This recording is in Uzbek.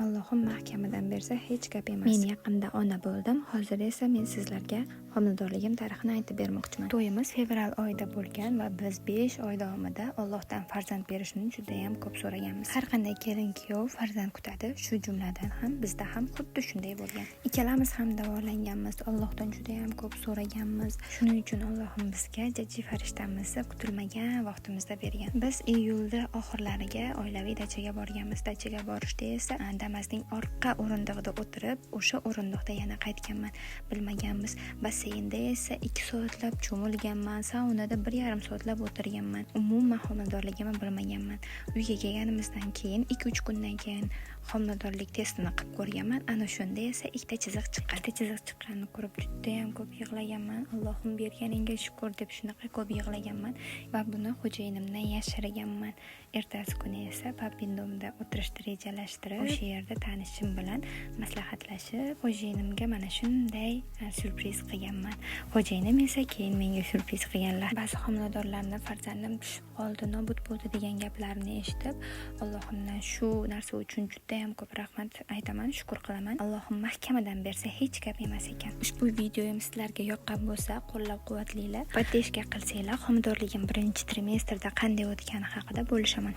Allohim mahkamidan bersa, hech gap emas. Men yaqinda ona bo'ldim. Hozir esa men sizlarga homiladorligim tarixini aytib bermoqchiman. To'yimiz fevral oyida bo'lgan va biz 5 oy davomida Allohdan farzand berishini judayam ko'p so'raganmiz. Har qanday kelin kuyov farzand kutadi, shu jumladan ham bizda ham xuddi shunday bo'lgan. Ikkalamiz ham davolanganmiz, Allohdan judayam ko'p so'raganmiz. Shuning uchun Allohim bizga jajji farishtamizni kutilmagan vaqtimizda bergan. Biz iyulda oxirlariga oilaviy dachaga borganmiz. Dachaga borishda esa Damazning orqa o'rindig'ida o'tirib, o'sha o'rindiqda yana qaytganman. Bilmaganmiz. Basseynda esa 2 soatlab cho'milganman, saunada 1,5 soatlab o'tirganman. Umuman homiladorligimni bilmaganman. Uyga kelganimizdan keyin 2-3 kundan keyin homiladorlik testini qilib ko'rganman. Ana shunda esa ikkita chiziq chiqqan. Ikkita chiziq chiqqanini ko'rib judayam ko'p yig'laganman. Allohim, berganingga shukur, deb shunaqa ko'p yig'laganman va buni xo'jayinimdan yashirganman. Ertasi kuni esa папин дом da o'tirishni rejalashtirib, o'sha yerda tanishim bilan maslahatlashib, xo'jayinimga mana shunday syurpriz qilganman. Xo'jayinim esa keyin menga syurpriz qilganlar. Ba'zi homiladorlarni "Farzandim tushib qoldi, nobud bo'ldi" degan gaplarni eshitib, Allohimdan shu narsa uchun judayam ko'p rahmat aytaman, shukur qilaman. Allohim mahkamadan bersa, hech gap emas ekan. Ushbu videoyim sizlarga yoqqan bo'lsa, qo'llab-quvvatlanglar. Поддержка qilsanglar, homiladorligim birinchi trimestrda qanday o'tgani haqida bo'lishaman.